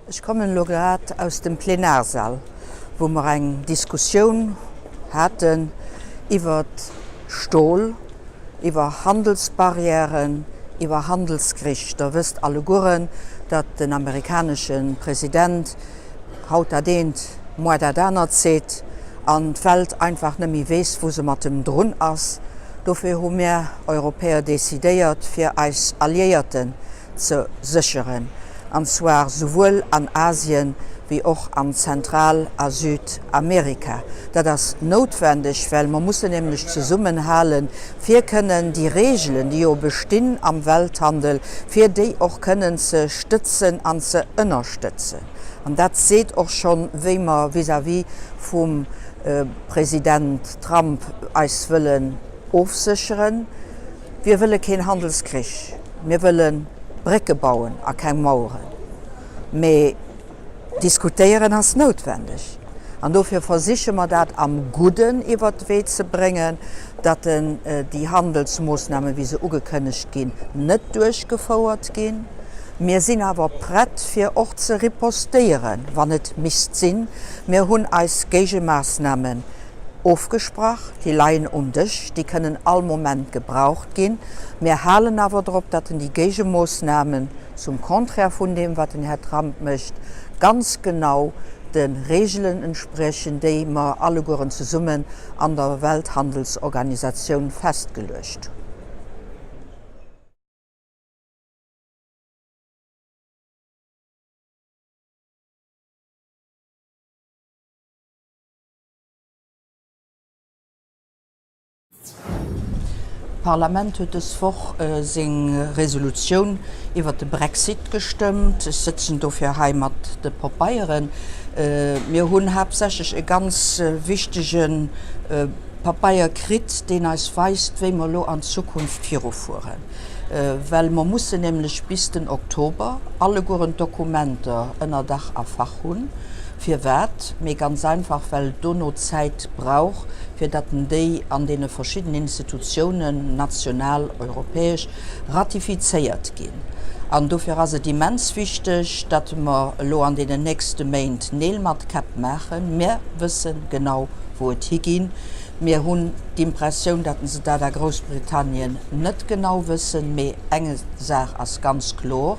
Ech kommen elo grad aus dem Plenarsaal, wou mer eng Diskussioun haten iwwer Stol, iwwer Handelsbarrièren, iwwer Handelskrich. Der wësst allegueren, datt den amerikanesche President haut dat eent, moar dat anert seet an d'Welt einfach net méi weess, wou se mat em drun ass. Dofir hu mär Europäer decidéiert, fir eis Alliéierten ze sécheren, an zwar souwuel an Asien wéi och an Zentral a Südamerika. Dat ass noutwendeg, well mer mussen nämlech zesummenhalen, fir kënnen déi Regelen, déi jo bestinn am Welthandel, fir déi och kënnen ze stëtzen an ze ënnerstëtzen. An dat seet och schonn, wéi mer vis-à-vis vum President Trump eis wëllen ofsécheren. Wir wëlle keen Handelskrich, mir wëlle Brécke bauen a keng Maueren. Mee diskutéieren ass noutwendeg an dofir versiche mer dat am Gudden iwwert de Wee ze bréngen, datt déi Handelsmoossnamen, wéi se ugekënnegt ginn, net duerchgefouert ginn. Mir sinn awer prett fir och ze ripostéieren, wann et misst sinn. Mir hunn eis Géigemaassnamen ofgesprach. Déi leien um Dësch, déi kënnen all Moment gebraucht ginn. Mir halen awer drop, datt en déi Géigemoossnamen, zum Contraire vun deem, wat den Här Trump mécht, ganz genau de Regelen entspriechen, déi mer allegueren zesummen an der Welthandelsorganisatioun festgeluecht hunn. D'Parlament huet dës Woch seng Resolutioun iwwert de Brexit gestëmmt. Ech sëtzen dofir hei mat de Popeieren. Mir hunn haaptsächlech e ganz wichtege Papeier kritt, deen eis weist, wéi mer elo an Zukunft virufueren. Well mer mussen nämlech bis den Oktober allegueren d'Dokumenter ënner Dach a Fach hunn. Firwat? Mee ganz einfach, well et dono Zäit brauch, fir datt en déi an deene verschiddenen Institutiounen, national, europäesch, ratifizéiert ginn. An dofir ass et immens wichteg, datt mer elo an deenen nächste Méint Neel mat Käpp maachen. Mir wësse genau, wou et higinn. Mir hunn d'Impressioun, datt se dat a Groussbritannien net genau wëssen. Mee eng Saach ass ganz kloer,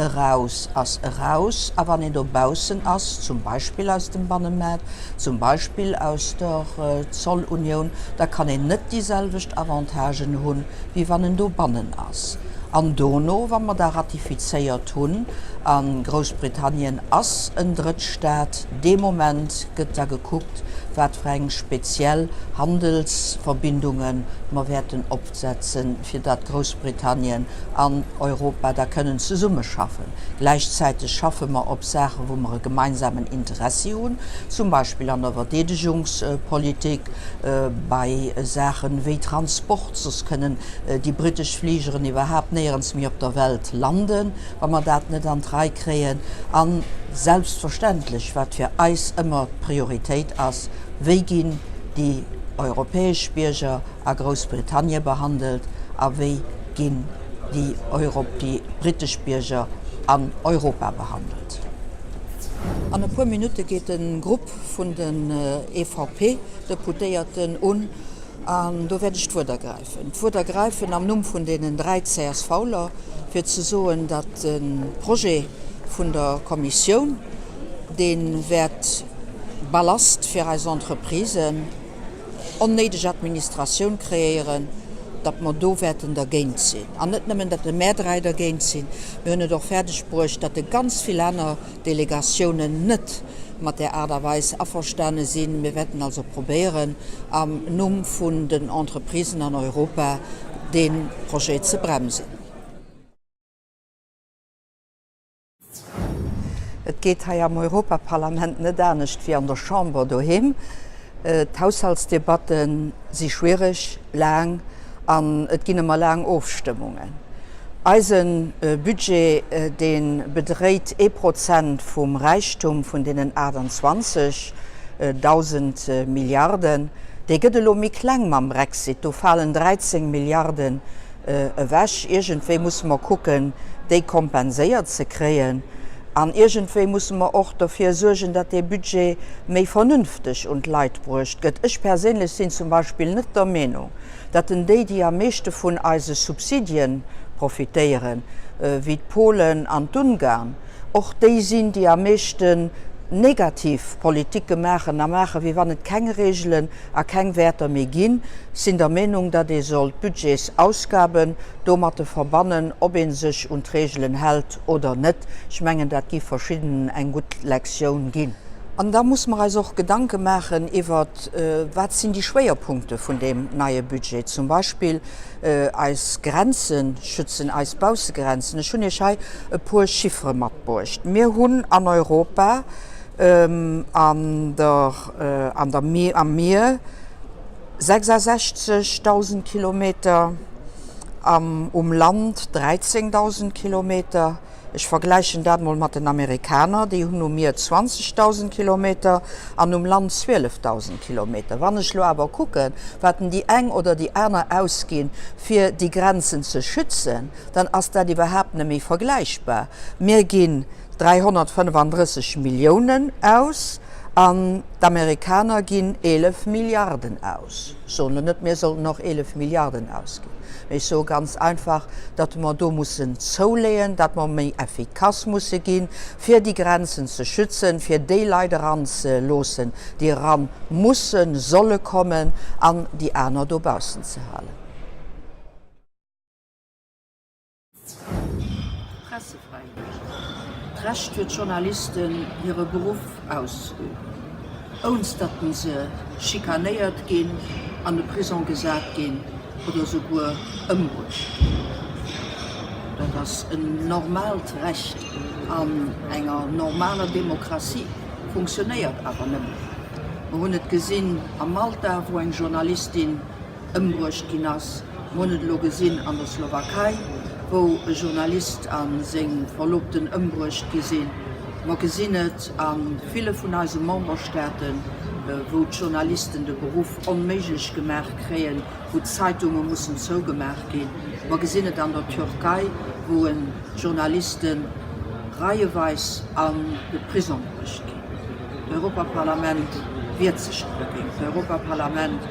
Eraus ass eraus. A wann een dobaussen ass, zum Beispill aus dem Bannemaart, zum Beispill aus der Zollunioun, da kann een net déi selwecht Avantagen hunn, wéi wann en dobannen ass. An dono, wa mer da ratifizéiert hunn, a Groussbritannien ass en Drëttstaat, dee Moment gëtt da gekuckt, wat fir eng speziell Handelsverbindunge mer wäerten opsetzen, fir datt Groussbritannien an Europa da kënnen zesummeschaffen. Gläichzäiteg schaffe mer op Saachen, wou mer e gemeinsamen Interessi hunn, zum Beispill an der Verdeedegungspolitik, bei Saachen wéi Transport, soss kënnen déi brittesch Fligeren iwwerhaapt néierens méi op der Welt landen, wa mer dat net an d'Rei kréien. A selbstverständlech, wat fir eis ëmmer d'Prioritéit ass, Wéi ginn déi europäesch Bierger a Groussbritannie behandelt a wéi ginn déi déi brittesch Bierger an Europa behandelt? An e puer Minutte geet de Grupp vun den EVP-Deputéierten un an do wäert ech d'Wuert ergräifen. D'Wuert ergräifen am Numm vun deenen 3 CSVler, fir ze soen, datt de Projet vun der Kommissioun, dee wäert Ballast fir eis Entreprisen, onnéideg Administratioun kreéieren, datt mer do wäerten dergéint sinn. An net nëmmen, datt mär 3 dergéint sinn, mir hunn et och fäerdeg bruecht, datt e ganz vill aner Delegatiounen net mat där Aart a Weis averstane sinn. Mir wäerten also probéieren, am Numm vun den Entreprisen an Europa dee Projet ze bremsen. Et geet hei am Europaparlament net anescht wéi an der Chamber doheem. D'Haushaltsdebatte si schwiereg, laang an et ginn ëmmer laang Ofstëmmungen. Eise Budget, dee bedréit ee Prozent vum Räichtum vun deenen 28 dausend Milliarden. Dee gëtt elo méi kleng mam Brexit, do falen 13 Milliarden ewech. Iergendwéi musse mer kucken, déi kompenséiert ze kréien. An iergendwéi musse mer och derfir suergen, datt dee Budget méi vernünfteg un d'Leit bruecht gëtt. Ech perséinlech sinn zum Beispill net der Meenung, datt en déi, déi am meeschte vun eise Subsidien profitéieren, wéi d'Polen an d'Ungarn, och déi sinn, déi am meeschten negativ Politike maachen a maachen, wéi wann et keng Regelen a keng Wäerter méi ginn. Sinn der Meenung, datt ee soll d'Budgetsausgaben domatte verbannen, ob ee sech un d'Regelen hält oder net. Ech mengen, dat géif verschiddenen eng gutt Lektioun ginn. An da muss mer eis och Gedanke maachen iwwer, wat sinn déi Schwéierpunkte vun deem neie Budget, zum Beispill eis Grenze schützen, eis Baussegrenzen. Ech hunn Iech hei e puer Chiffere matbruecht. Mir hunn an Europa an der, an der, am Mier 66.000 Kilometer, am, um Land 13.000 Kilometer. Ech vergläichen dat mol mat den Amerikaner, déi hunn um Mier 20.000 Kilometer an um Land 12.000 Kilometer. Wann ech lo awer kucken, wat en déi eng oder déi aner ausginn, fir déi Grenzen ze schützen, dann ass dat iwwerhaapt net méi vergläichbar. Mir ginn 335 Milliounen aus an d'Amerikaner ginn 11 Milliarden aus. Ech soen elo net, mir sollten och 11 Milliarden ausginn, mee ech soe ganz einfach, datt mer do mussen zouleeën, datt mer méi effikass musse ginn, fir déi Grenzen ze schützen, fir déi Leit eranzeloossen, déi eran mussen, solle kommen, an déi aner dobaussen ze halen. Pressefräiheet, d'Recht fir d'Journalisten hire Beruff auszeüben, ounst datt se schikanéiert ginn, an de Prisong gesat ginn oder souguer ëmbruecht ginn. Dat ass en normaalt Recht an enger normaler Demokratie, funktionéiert awer nëmmen. Mer hunn et gesinn a Malta, wou eng Journalistin ëmbruecht ginn ass. Mer hunn et elo gesinn an der Slowakei, wou e Journalist a seng Verlobten ëmbruecht gi sinn. Mer gesinn et a ville vun eise Memberstaaten, wou d'Journalisten de Beruff onméiglech gemaach kréien, wou d'Zeitunge mussen zougemaach ginn. Mer gesinn et an der Türkei, wou d'Journaliste reieweis an de Prisong bruecht ginn. D'Europaparlament wiert sech dogéint. D'Europaparlament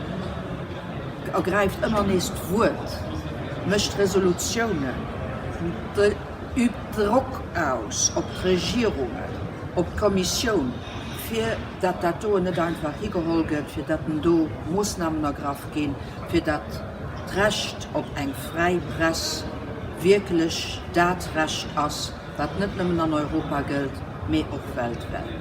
ergräift ëmmer nees d'Wuert, mécht Resolutiounen, übt Drock aus op d'Regierungen, op d'Kommissioun, fir datt dat doen net einfach higeholl gëtt, fir datt do Moossnamen ergraff ginn, fir datt d'Recht op eng fräi Press wierklech dat Recht ass, wat net nëmmen an Europa gëllt, mee och weltwäit.